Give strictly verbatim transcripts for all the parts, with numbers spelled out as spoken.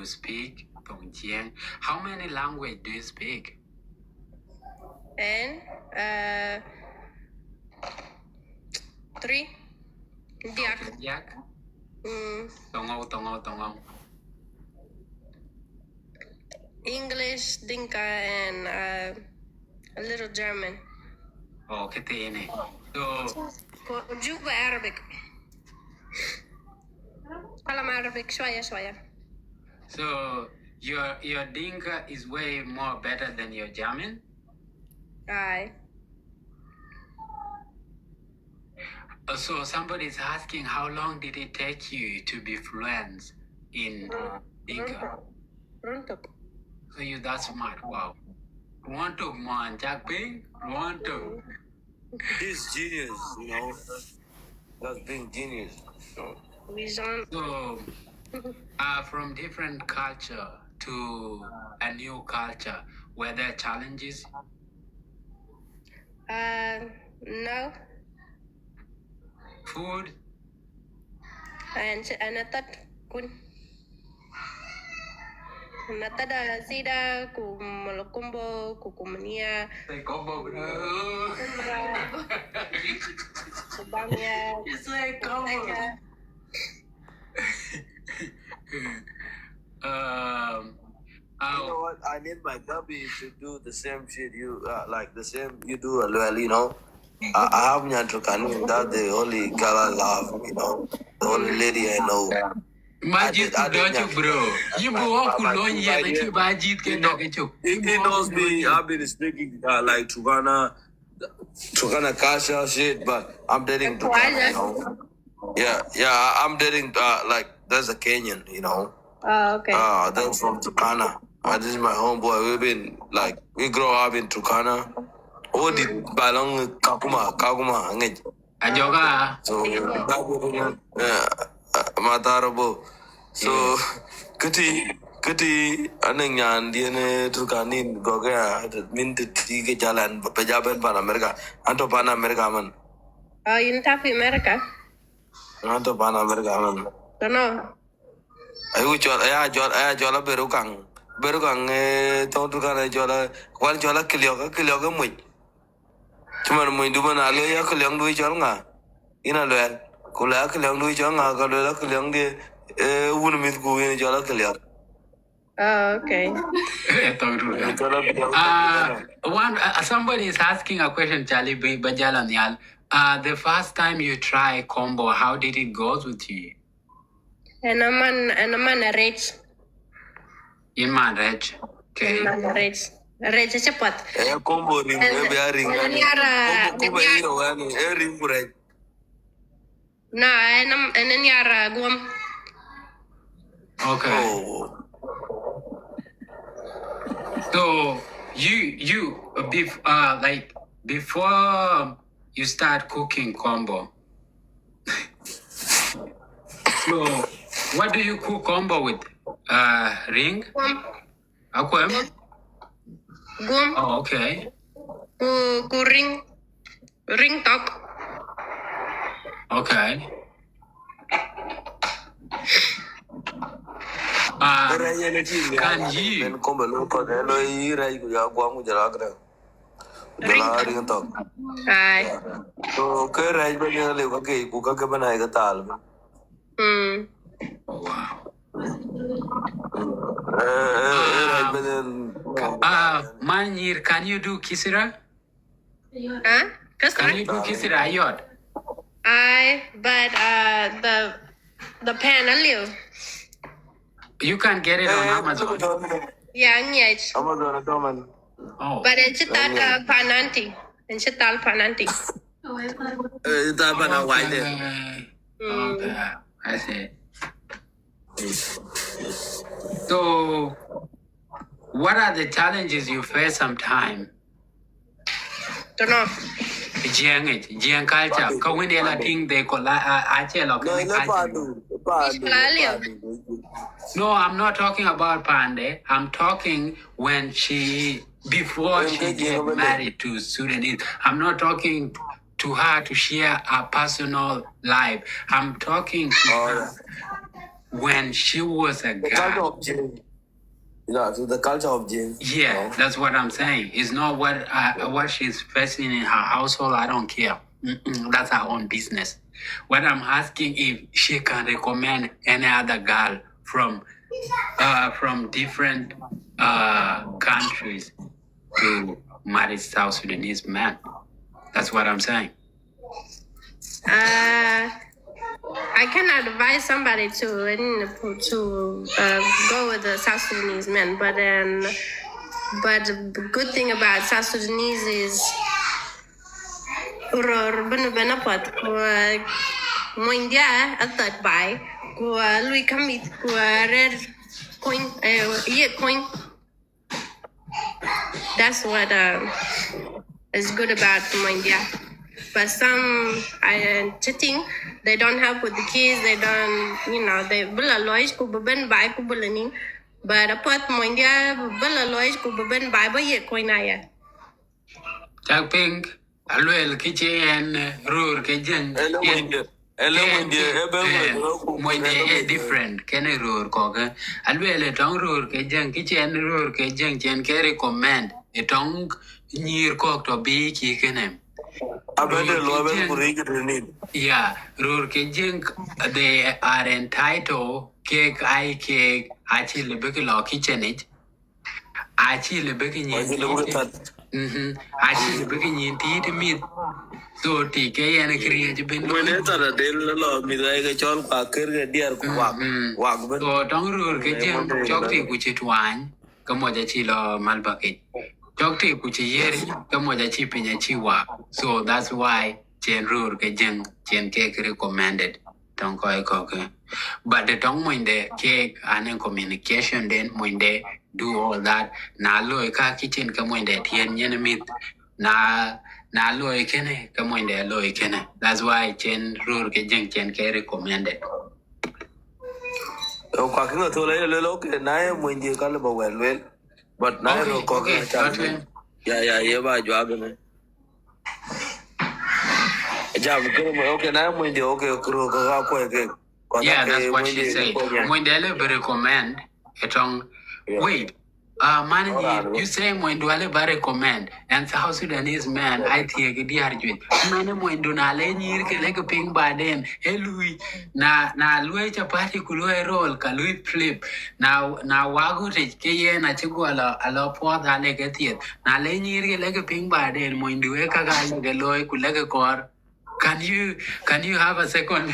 speak Tong Jiang. How many language do you speak? And uh, three. Diak. Diak. Mm. Tongo, Tongo, Tongo. English, Dinka, and uh, a little German. Oh, kete ene. So, Juba Arabic. Kalam Arabic شوية شوية. So your your Dinka is way more better than your German. Aye. Uh, So somebody is asking, how long did it take you to be fluent in uh, Dinka? Runtok. So you that smart. Wow. Ruon tök man, cak piny, ruon tök. He's genius, you know. That's being genius. So, Vision. So, uh, from different culture to a new culture, were there challenges? Uh, no. Food? And and I thought kun. And I thought uh, sida ku malakumbo ku kumania Say combo, bro. ku bamia. You say combo. Um, you know oh, what? I need my Gabi to do the same shit you uh, like the same you do as well. You know, I, I have Nyantrukani. That's the only girl I love. You know, the only lady I know. Majid, I did- I did Dojo, not- bro. You my- go my- up my- Kulon my yet, dear- you Majid You can know, get you. He, he knows me. I've been speaking uh, like Turkana, Turkana Kasha shit, but I'm dating Turkana. You know? Yeah, yeah. I- I'm dating uh, like there's a Kenyan. You know. Oh, okay. Ah, that's from Turkana. Uh, this is my homeboy. We've been like we grow up in Turkana. Oh, di balong Kakuma, Kakuma, ngej. Ajoga. So that was yeah, uh, Matarabo. So kiti kiti aneng nyan diene Turkanin goga min ti ke jalan pejaben pan America. Anto pan America man. Oh, you talk America? Anto pan America man. No, no. Ayu chol aya chol aya chol beru kang beru kang eh tong Turkana chol kwan chol kiliok kiliok muj. Cuman muj du man alo ya kiliok du chol nga. Ina luel. Kula kiliok du chol nga ka luel kiliok di eh wun mit ku ina chol kiliok. Oh, okay. Tong Turkana. Chol kiliok. Uh, one uh, somebody is asking a question, Charlie B- Bajala Nyal. Uh, the first time you try combo, how did it go with you? And a man, and a man a rich. In my rich. Okay. Man a rich. Rich is a pot. Eh combo ring eh be a ring. And then yara- Combo kuba iro wani eh ring kurai. No, and I'm and then yara guam. Okay. Oh. So you you uh, bef- uh like before you start cooking combo. So what do you cook combo with? Uh, ring? Guam. Aquem? Guam. Oh, okay. Ku ku ring. Ring talk. Okay. Uh, Rai yɛn ti mi Kan ala yi- men kombe lo ko de lo yi rai ku ya gwa mu jara gra. Jara ring to. Aye. So ke rai be ne le ko ke ku ka ke bana ga tal. Mm. Oh, wow. Eh eh rai be ne. Uh, Manyir, can you do kisira? Huh? Can you do kisira, Ayod? Aye, but uh, the the pan a liu. You can get it on Amazon. Yeah, ngej. Amazon to man. Oh. But it's that uh, pananti. It's that pananti. Eh ta bana wai de. Okay. Okay. I see. So, what are the challenges you face sometimes? Don't know. Jiang, Jiang culture. Ka win ela ting they call a a chelo No, kene no culture. Padu. Padu. Ismail. Padu. No, I'm not talking about Pande. I'm talking when she before she Engaging get women. Married to Sudanese. I'm not talking to her to share her personal life. I'm talking to Oh, her. when she was a girl. Yeah, to the culture of Jing. Yeah, that's what I'm saying. It's not what uh, what she's facing in her household. I don't care. Mm-mm, that's her own business. What I'm asking, if she can recommend any other girl from uh, from different uh, countries to marry South Sudanese man. That's what I'm saying. Uh, I can advise somebody to to uh, go with the South Sudanese men, but then, but the good thing about South Sudanese is ror bene bene pot ku moindia a thot bai ku lui kamit ku rer coin, eh, ye coin. That's what um, is good about Mondia. But some are cheating. They don't help with the kids. They don't, you know, they bula loish ku beben bai ku bulanin. But apart Mondia bula loish ku beben bai ba ye coin aya. Cak pink. Aluel kï cï ɣɛn röör ke Jiëŋ. Muɔnyde ë different kenë röör kɔ̈k. Aluel ë tɔŋ röör ke Jiëŋ kï cï ɣɛn röör ke Jiëŋ cï ɣɛn ke recommend ë tɔŋ nyïïr kɔ̈k tɔ̈ bï cï kënë. Abëde luɔi bɛn ku ric tënin. Yeah, röör ke Jiëŋ, they are entitled kek ai kek acï lëbï kë lɔ kitchen yic. Acï lëbï kë nyin tiit. Acï lëbï kë nyin tiit mïth. So ti ke yɛn kë riëëc bïn. Wën ë thar adel lɔ mïth ai ke cɔl ku akër ke diɛɛr ku wak wak bën. So tɔŋ röör ke Jiëŋ cɔk ti ku cï tuany ke mɔc acï lɔ malbakic. Cɔk ti ku cï yiëër ke mɔc acï piny acï wak. So that's why cien röör ke Jiëŋ cien kek recommended tɔŋ kɔc kɔ̈k. But the tɔŋ monyde kek an communication den monyde do all that. Na looi ka kitchen ke monyde tien nyen mïth. Na na looi kënë ke monyde looi kënë. That's why cien röör ke Jiëŋ cien ke recommended. Kwa kinga thola ile lelo ke naye mwenye kale ba wel wel. But naye okay, okay, okay. Ya ya ye ba jwa gane. Jam kene mo okay naye mwenye okay kuro ka kwa ke. Yeah, that's what she said. Mwenye le recommend etong. Wait. Uh, man, you say mwenye wale ba recommend and South Sudanese man I think diar jwe. Man mwenye do na le nyir ke le ke ping ba den. Elui na na lui chapati ku lui roll ka lui flip. Na na wagu te ke ye na chigwala alo po da le ke tiet. Na le nyir ke le ke ping ba den mwenye duwe ka ga le ke loy ku le ke kor. Can you can you have a second?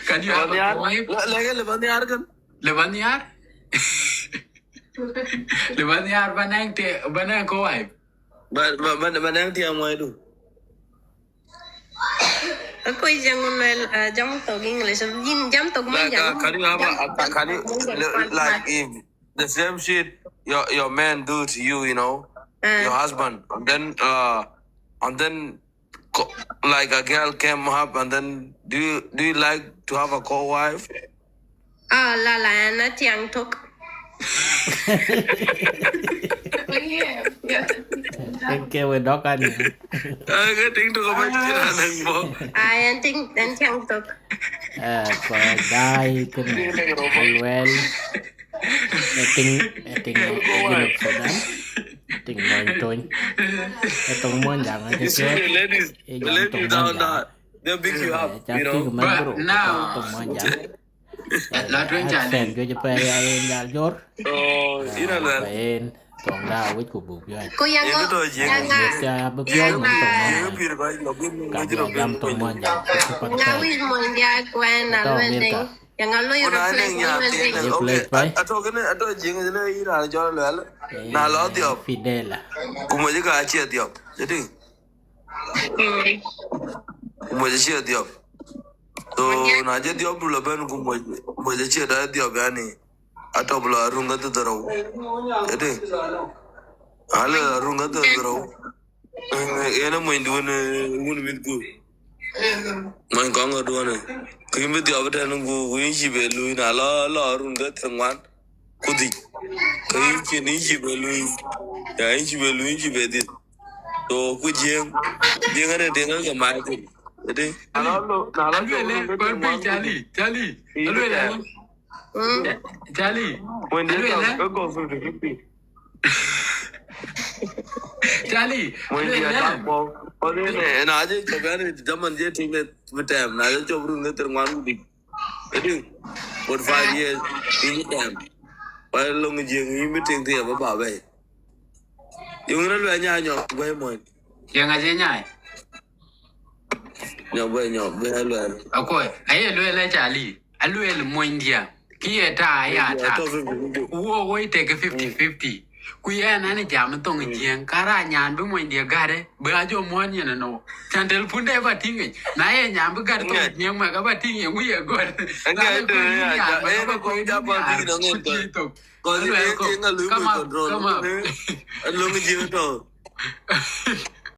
Can you have a wife? Lege le baniar kan. Le baniar? Le baniar banang te banang ko wife. Ba ba ba banang te amoi du. Ako jang lel jam to English. Jin jam to mo jang. Can you have a can you like if the same shit your your man do to you, you know, your husband, and then uh and then like a girl came up and then do you do you like to have a co-wife? Ah, la la, na tiang tok. Thank you, we dok ani. Aga ting tok apa cira nang mo. Ai, an ting an tiang tok. Eh, ko dai kene alwel. Eting eting eting Sudan. Eting moin tony. Etong moin jang aja. Ladies, ladies down there. They'll pick you up, you know. But now, la tueŋ ca fen juëc pɛɛi ya yen jal jor. Oh, ina la. Yen tong da wec ku buk juëc. Ku yang Ina to jing. Yang ya bi piɔl man tong moin. Jing pir ba lo bin mo jiro bin. Jam tong moin jam. Nga wïc moin dia kuen na lo ding. Yang a lo you reflect. Okay. Ato kene ato jing ne ina jor lo. Na lo diop. Fidela. Ku mo jika achie diop. Jadi. Ku mo jachie diop. So na je diop du la ben ku mo mo jachie da diop yani. Atop la rung ga doro. Jadi. Ala rung ga doro. Ena mo indu ne wun mit ku. Mo ko ngo do ne. Ku mi diop da ngu win ji be lu na la la rung ga tengwan. Kudhi. Ka yïn cïn yïn cï bɛ luui. Ya yïn cï bɛ luui, yïn cï bɛ dhil. So ku jiëŋ. Jiëŋ ënë tiŋ ke mac thïn. Ëdï. Aluele kɔn piny cali cali. Aluele. Charlie, Mony dia aluel tɔŋ eh? Ke kɔk fifty fifty. Charlie, Mony aluel dia eh? tak kɔk. Kɔk ënë. Ëna acï cɔk ɣɛn ë zaman jɛ tïŋ ë bï tɛm, na jɛ cɔk run ë thir ŋuan ku bïk. Ëdï, for five years, yïn bï tɛm. Ba löŋ Jiëŋ yïn bï tïŋ thiëëp aba bɛ̈i. Yöŋ rɔt luɛl nya nyɔk bɛ̈i mony. Ye ŋa cï nyaai? Nyɔk bɛ̈i nyɔk bɛ̈i aluɛl. Akoi, aye luel eh Charlie, aluel mony dia. Ki ye ta ya ta. Ku wo wo iteke fifty fifty. Ku yɛn an jam thoŋ Jiëŋ, kara nyan bï mony dia gare, bï ajo muɔn yen no. Can tel punde ba tïŋ. Na ye nyan bï gar thoŋ Jiëŋ ma ka ba tïŋ ye ŋu ye gɔr. Na ye ko ni nyan ma ka ba ko ni nyan. Ku ti thoŋ. Kɔc ë ŋa lui mony control. Löŋ Jiëŋ tɔ̈.